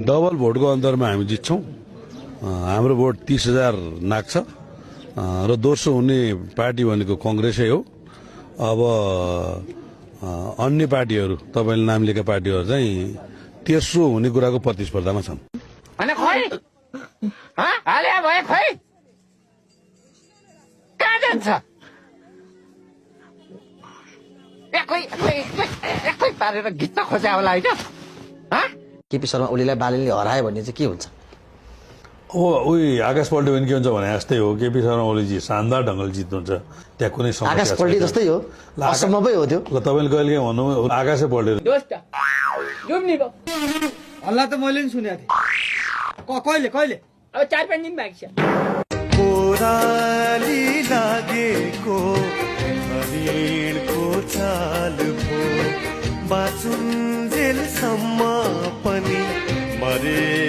Double भोटको अन्तरमा हामी जित्छौँ। हाम्रो भोट 30,000 नाग्छ र दोस्रो हुने पार्टी भनेको कङ्ग्रेसै हो। अब अन्य पार्टीहरू तपाईँले नाम लिएका पार्टीहरू चाहिँ तेस्रो हुने कुराको प्रतिस्पर्धामा छन्। अनि खै हाले भए खै कहाँ जान्छ एकै पारेर घिच्न खोजे होला होइन। केपी शर्मा ओलीलाई बालनले हरायो भने चाहिँ के हुन्छ? आकाश पल्ट्यो भने के हुन्छ भने जस्तै हो। केपी शर्मा ओलीजी शानदार ढङ्गले जित्नुहुन्छ, त्यहाँ कुनै समस्या आकाश पल्टी जस्तै हो, असम्भवै हो त्यो। ल तपाईँले कहिले काहीँ भन्नु आकाशै पल्टेर हल्ला त मैले नि सुनेको थिएँ। कहिले कहिले अब 4-5 दिन बाँकी छ। ओराली लागेको हरिणको चाल भो बाँचुन्जेलसम्म पनि मरे